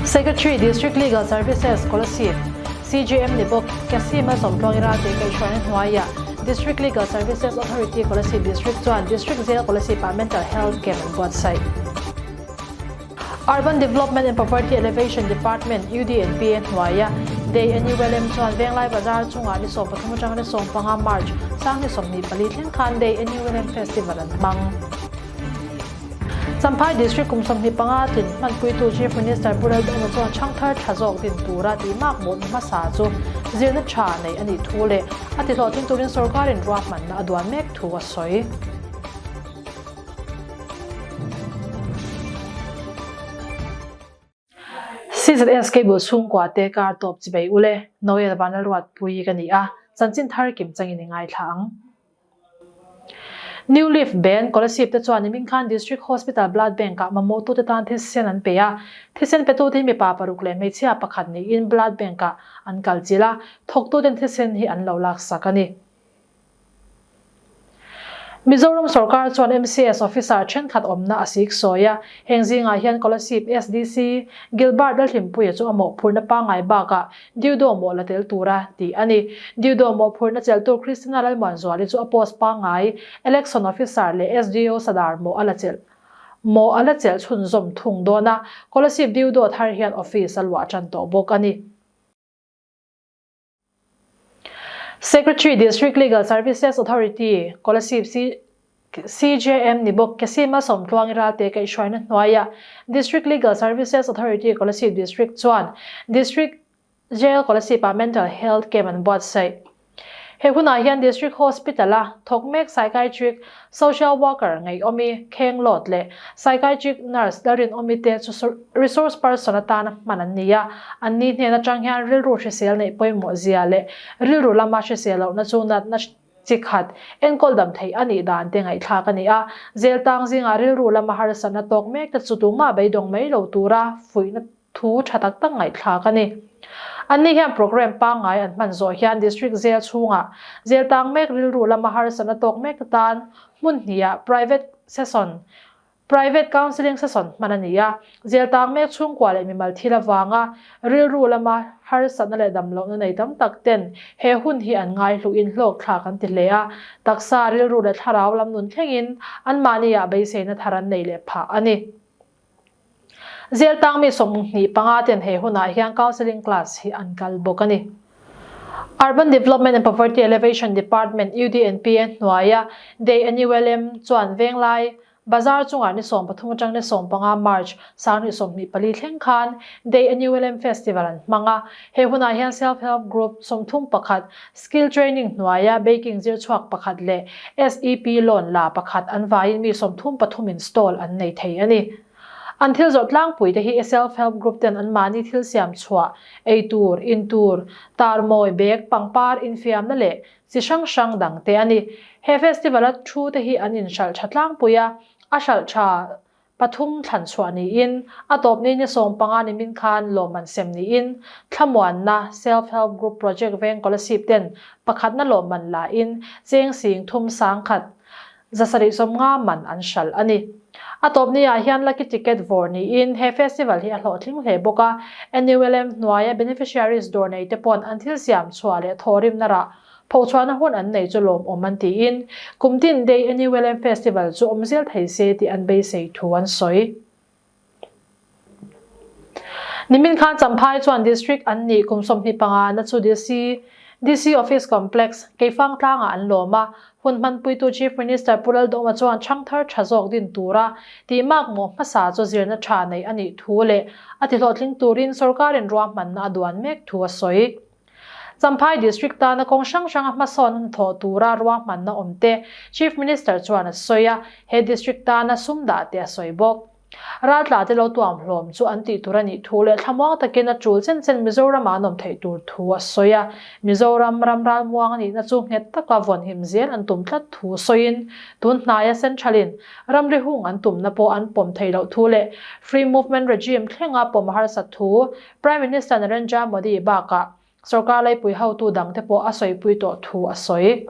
Secretary District Legal Services Kolasib CJM ni bawk Cassie Malsawmtluangi Ralte kaihhruaina hnuaiah District Legal Services Authority Kolasib District chuan District Jail Kolasib-ah Mental Health Camp an buatsaih. Urban Development and Poverty Alleviation Department, UDNPA, hnuaia Day NULM chuan Venglai Bazar chungah ni 13 atanga ni 15 March sang ni 24 thleng khan Day NULM Festival an hmang. Champhai District kum 25 tlin hmanpuitu Chief Minister Pu Lalduhoma chuan chhangthar tha zawk din tura tih mak mawhna hmasa chu zirna tha neih a nih thu leh a tihlawhtling turin sorkarin ruahmanna a duan mek thu a sawi. CZS Cable chhungkua te kar tawp chi bei ule, Noel Vanlalruatpui ka ni a, chanchin thar kim changin i ngaithla ang. New Leaf Band Kolasib te chuan nimin khan District Hospital Blood Bank ah mamawhtute tan thisen an pe a, thisen petute hi mipa paruk leh hmeichhia pakhat niin Blood Bank ah an kal chilh a, thawktuten thisen hi an lo laksak a ni. Mizoram sorkar chuan MCS officer thenkhat awmna a sik sawi a, heng zingah hian Kolasib SDC Gilbert Lalhlimpuia chu a mawhphurhna pangngai bakah Diudo mawh la tel tura tih a ni. Diudo mawhphurhna cheltu Christina Lalmuanzuali chu a post pangngai Election Officer leh SDO Sadar mawh a la chelh mawh a la chelh chhunzawm thung dawn a, Kolasib Diudo thar hian office a luah tan tawh bawk a ni. Secretary District Legal Services Authority, Kolasib CJM ni bawk Kesima Sawmtluangi Ralte kaihhruaina hnuaiah District Legal Services Authority Kolasib District chuan District Jail Kolasib-ah Mental Health Camp an buatsaih. He hunah hian District Hospital-a thawk mek Psychiatric Social Worker Ngaihawmi Khenglawt leh Psychiatric Nurse Lalrinawmi te chu Resource Person atana hman an ni a, anni hnen atang hian rilru hrisel neih pawimawh zia leh rilru lama hrisel lohna chu natna chi khat enkawl dam theih a nih dan te ngaihthlak a ni a. Zel tang zingah rilru lama harsatna tawk mek te chu tumah beidawng mai lo tura fuihna thu tha tak tak ngaihthlak a ni. Anni hian programme pangngai an hman zawh hian District Jail chhungah jail tang mek rilru lama harsatna tawk mek te tan hmun hniha private session Private counselling session hman a ni a, jail tang mek chhungkua leh mimal thil avanga rilru lama harsatna leh damlohna nei tam tak ten he hun hi an ngaihluhin hlawkthlak an ti hle a, taksa, rilru leh thlarau lam nun thlengin anmahniah beiseina thar an nei leh phah a ni. Jail tang mi 25 ten he hunah hian counselling class hi an kal bawk a ni. Urban Development and Poverty Alleviation Department, UDNPA, hnuaia Day NULM chuan Venglai Bazar chungah ni 13 atang ni 15 March 2024 thleng khan Day NULM Festival an hmang a. He hunah hian Self Help Group 31, Skill Training hnuaia Baking zir chhuak pakhat leh SEP loan la pakhat an vaiin mi 33 in stall an nei thei a ni. An thil zawrh tlangpui te hi Self Help Group ten anmahni thil siam chhuah, ei tur, in tur, tar mawi, bag, pangpar, infiamna leh chi hrang hrang dang te a ni. He festival a thu te hi an inhralh tha tlangpui a, a hralh tha pathum thlan chhuah niin, a tawp ni ni 15 nimin khan lawmman sem niin, Thlamuanna Self Help Group Project veng Kolasib ten pakhatna lawmman la in cheng sing thum sang khat 750 man an hralh a ni. A tawp ni ah hian lucky ticket vawr niin he festival hi a hlawhtling hle bawk a, NULM hnuaia beneficiaries dawr nei te pawn an thil siam chhuah leh thawhrimna rah phochhuahna hun an nei chu lawmawm an tiin kum tin day NULM festival chu awm zel thei se tih an beisei thu an sawi. Nimin khan Champhai chuan District an nih kum 25 na chu DC DC Office Complex, Keifang tlangah an lawm a, hun hmanpuitu Chief Minister Pu Lalduhoma chuan chhangthar tha zawk din tura tih mak mawh hmasa chu zirna tha neih a nih thu leh a tihlawhtling turin sorkarin ruahmanna a duan mek thu a sawi. Champhai District tana kawng hrang hranga hmasawn hnathawh tura ruahmanna awmte Chief Minister chuan a sawi a, he District tana sum dah te a sawi bawk. Raltla te lo tuam hlawm chu an tih tur a nih thu leh thlamuang takin a tul chen chen Mizoram ah an awm theih tur thu a sawi a. Mizoram ram ralmuang a nihna chu nghet taka vawnhim zel an tum tlat thu sawiin tun hnaia Central in ramri hung an tumna pawh an pawm theih loh thu leh Free Movement Regime thlenga pawm a harsat thu Prime Minister Narendra Modi bakah sorkar laipui hotu dangte pawh a sawipui tawh thu a sawi.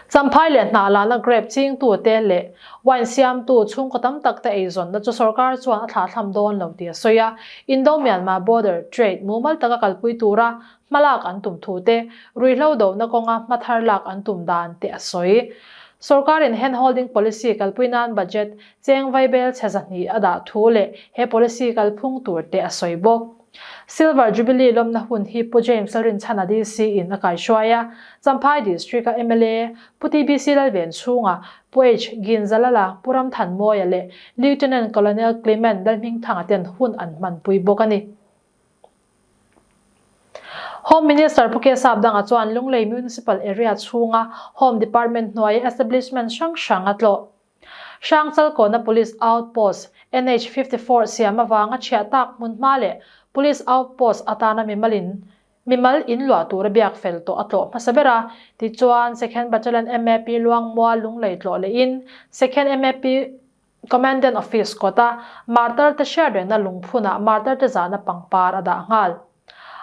Champhai leh hnah lana grape chingtute leh wine siamtu chhungkaw tam tak te eizawnna chu sorkar chuan a thlahthlam dawn lo tih a sawi a. Indo-Myanmar border trade mumal taka kalpui tura hmalak an tum thu te, ruihhlo dohna kawnga hma thar lak an tum dan te a sawi. Sorkarin hand holding policy kalpui nan budget cheng vaibel chhe 200 a dah thu leh he policy kalphung tur te a sawi bawk. Silver Jubilee lawmna hun hi Pu James Lalrinchhana DC in a kaihruai a, Champhai District a mla Pu TBC Lalvenchhunga, Pu H Ginzalala, Pu Ramthanmawia leh Lieutenant Colonel Clement Lalhmingthanga ten hun an hmanpui bawk a ni. Home Minister Pu Kesap Danga chuan Lunglei Municipal Area chhunga Home Department hnuaia establishment hrang hrang a tlawh. Hrangchalkawna Police Outpost NH 54 siam avanga chhiah tak hmun hma leh Police Outpost atana mimalin mimal in luah tura biak fel tawh a tlawh hmasa ber a, tichuan Second Battalion MAP Luangmual Lunglei tlawh lehin Second MAP Commandant Office kawta Martar te hriat rengna lungphunah Martar te zahna pangpar a dah nghal.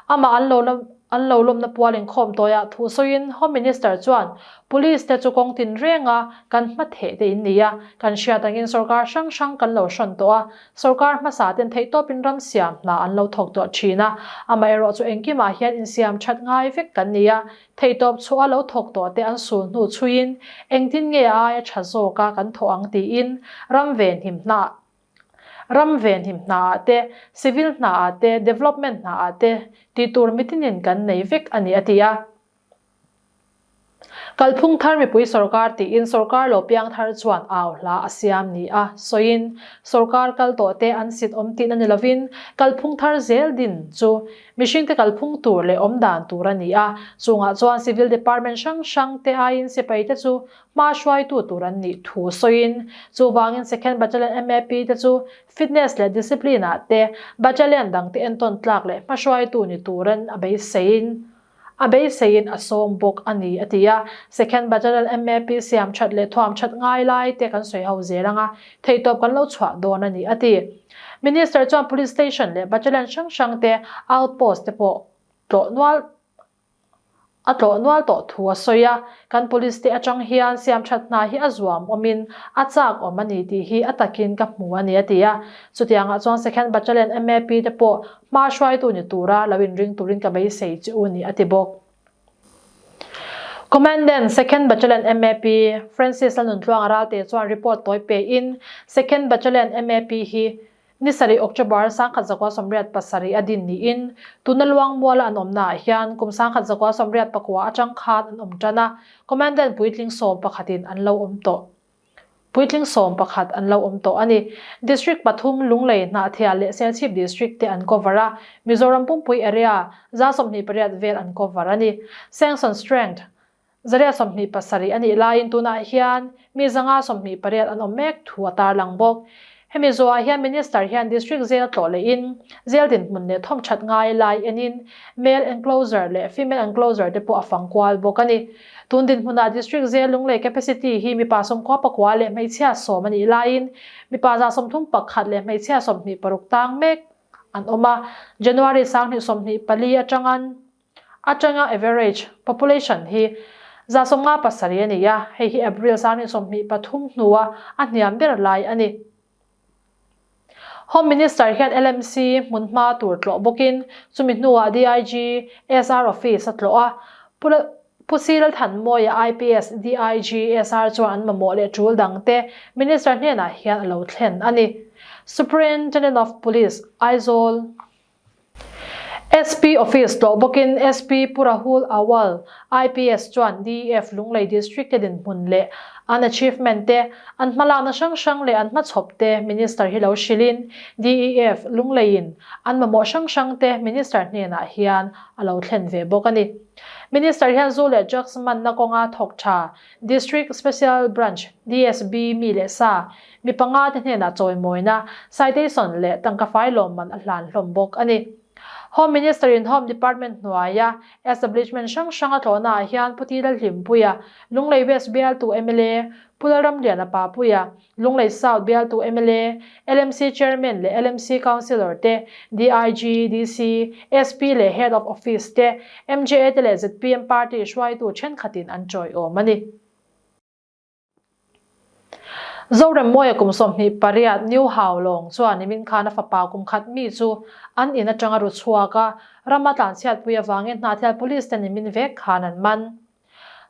Amah an lo an lo lawmna pual inkhawm tawiah thu sawiin Home Minister chuan Police te chu kawng tin renga kan hma theh te in ni a, kan hriat angin sorkar hrang hrang kan lo hrawn tawh a, sorkar hmasa ten theihtawpin ram siam hna an lo thawk tawh thin a, amaherawh chu engkimah hian insiam that ngai vek kan ni a, Theihtawp chhuah a lo thawk tawh te an sul hnu chhuiin engtin nge a aia tha zawk a kan thawh ang tiin ram venhim hna ram venhim hna ah te, civil hna ah te, development hna ah te tih tur mitinin kan nei vek a ni a ti a. Kalphung thar mipui sorkar tiin sorkar lo piang thar chuan au hla a siam ni a sawiin sorkar kal tawh te an sit awm tihna ni lovin kalphung thar zel din chu Mihringte kalphung tur leh awm dan tur a ni a, chungah chuan Civil Department hrang hrang te aiin sipaite chu hma hruaitu tur an nih thu sawiin, chuvangin Second Battalion MAP te chu fitness leh discipline ah te battalion dangte entawn tlak leh hma hruaitu ni turin a beiseiin a beiseiin a sawm bawk a ni a ti a. Second Battalion MAP siam that leh thuam that ngai lai te kan sawi ho zel ang a, theihtawp kan lo chhuah dawn a ni a ti. Minister chuan Police Station leh Battalion hrang hrang te outpost te pawh tlawh nual a tlawh nual tawh thu a sawi a, kan Police te atang hian siamthat hna hi a zuam awmin a chak awm a ni tih hi a takin ka hmu a ni a ti a. Chutiangah chuan Second Battalion MAP te pawh hma hruaitu ni tura lo inring turin ka beisei che u ni a ti bawk. Commandant Second Battalion MAP Francis Lalnuntluanga Ralte chuan report tawi pein Second Battalion MAP hi ni sarih October 1987 a din niin tuna Luangmuala an awmnaah hian kum 1989 atang khan an awm tan a, Commandant puitling sawm pakhatin an lo awm tawh. Puitling 11 an lo awm tawh a ni. District pathum, Lunglei, Hnahthial leh Serchhip District te an cover a, Mizoram pumpui area 28 vel an cover a ni. Sanction strength 127 a nih laiin tunah hian mi 528 an awm mek thu a tarlang bawk. Hemi zawhah hian Minister hian District Jail tlawh lehin Jail dinhmun leh thawmthat ngai lai enin Male Enclosure leh Female Enclosure te pawh a fang kual bawk a ni. Tun dinhmunah District Jail Lunglei capacity hi mipa 99 leh hmeichhia 10 a nih laiin mipa 31 leh hmeichhia 26 tang mek an awm a. January 2024 atangan Atanga average population hi 57 a ni a, hei hi April 2023 hnua a hniam ber lai a ni. Home Minister hian LMC hmunhma tur tlawh bawkin chumi hnuah DIG SR Office a tlawh a, Pu C Lalthanmawia IPS DIG SR chuan an mamawh leh tul dangte Minister hnenah hian a lo thlen a ni. Superintendent of Police, Aizawl. SP Office tlawh bawkin SP Pu Rahul Awal, IPS chuan DEF Lunglei District te dinhmun leh an achievement te, an hmalakna hrang hrang leh an hmachhawp te Minister hi lo hrilhin DEF Lungleiin an mamawh hrang hrang te Minister hnenah hian a lo thlen ve bawk a ni. Minister hian zu leh drugs manna kawnga thawk tha District Special Branch, DSB, mi leh sa, mi panga te hnenah chawimawina, citation leh tangka fai lawmman a hlan hlawm bawk a ni. Home Minister in Home Department hnuaia establishment hrang hrang a tlawhna ah hian Pu Ti Lalhlimpuia, Lunglei West bialtu mla, Pu Lalramliana Papuia, Lunglei South bialtu mla, LMC Chairman leh LMC Councillor te, DIG, DC, SP leh Head of Office te, MJA te leh zpm Party hruaitu thenkhatin an chawiawm a ni. Zoremmawia kum 28 New Haulawng chuan nimin khan a fapa kum khat mi chu an in atanga ru chhuak a, rama tlanchhiatpui avangin Hnahthial Police te nimin vek khan an man.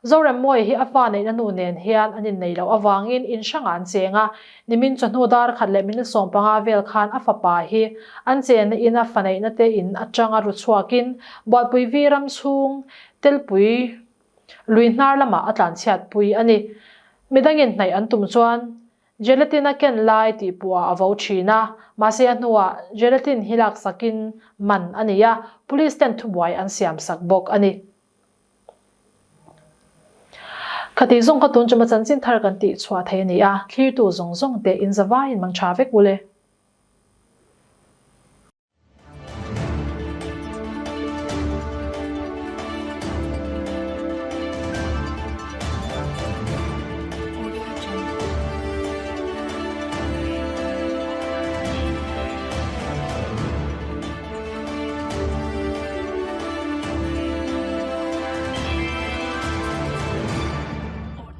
Zoremmawia hi a fa neihna nu nen hian an innei loh avangin in hrangah an cheng a, nimin chawhnu dar khat leh minute 15 vel khan a fapa hi an chenna ina fa neihna te in atanga ru chhuakin Bualpui Vi ram chhung Telpui Lui hnar lamah a tlanchhiatpui a ni. Midangin hnaih an tum chuan gelatin a ken lai tih puhah a vo thin a, mahse a hnuah gelatin hi laksakin man a ni a, police ten thubuai an siamsak bawk a ni. Khati zawng kha tun chuma chanchin thar kan tih chhuah thei a ni a, thlirtu zawng zawng te in zavaiin mang tha vek u le.